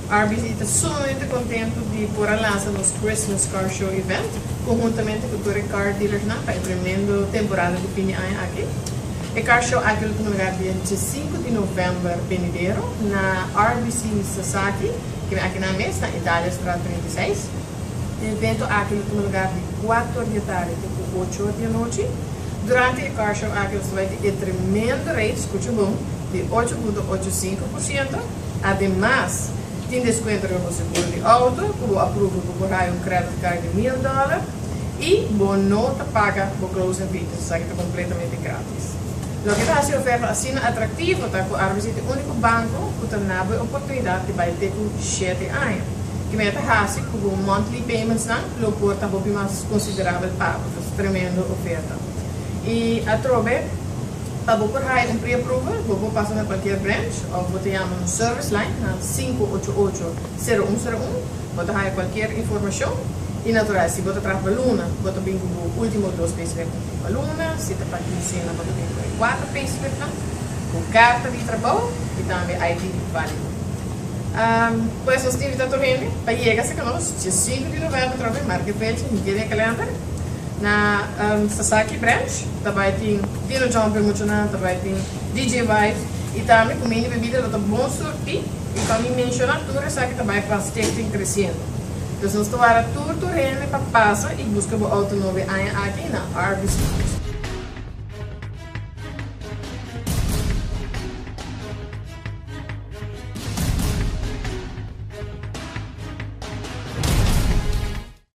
RBC ta sumamente contento di por a lansa nos Christmas Car Show event conhuntamente cu tur e car dealers nan pa e tremendo temporada di fin di aña aki. E car show aki lo tuma lugar dia 5 di november benidero na RBC Sasaki, cu aki nan mes na Italia Straat 36. E evento aki lo tuma lugar di 4 di atardi te cu 8 di anochi. Durante e car show aki nos bay tin e tremendo rate, scucha bon, di 8.85%. Ademas, tin descuento riba seguro di auto, cu bo approve pa por un credit card di $1000 y bo no ta paga bo closing fee, esaki ta completamente gratis. Loke ta e oferta asina atractivo ta cu RBC ta e unico banco cu ta duna e oportunidad di bay te cu 7 aña. Cu mi ta hasi cu monthly payments nan lo por ta hopi mas considerabel pa bo, tremendo oferta. Y atrobe, pa bo por haya un pre-approval, bo por pasa na cualkier branch of bo ta yama un service line na 588-0101, bo ta haya cualkier informacion. Y natural, si bo ta traha pa luna, bo ta bin cu ultimo dos payslip pa luna, si ta pa quincena, bo ta bin cu cuater payslip, cu carta di trabou y tambe ID valido. Pues nos ta invita tur hende pa yega serca nos, dia 5 di november, atrobe, marca fecha, den calendar, na Sasaki Branch, tambe tin Dino Jumper mucho na, tambe tin DJ Vibes, y tambe cuminda y bebida lo ta bon surti, y pa mi menciona, tur esaki tambe pa Stichting Creciendo. Anto, nos ta warda tur tur hende pa pasa y busca bo auto nobo aki na RBC.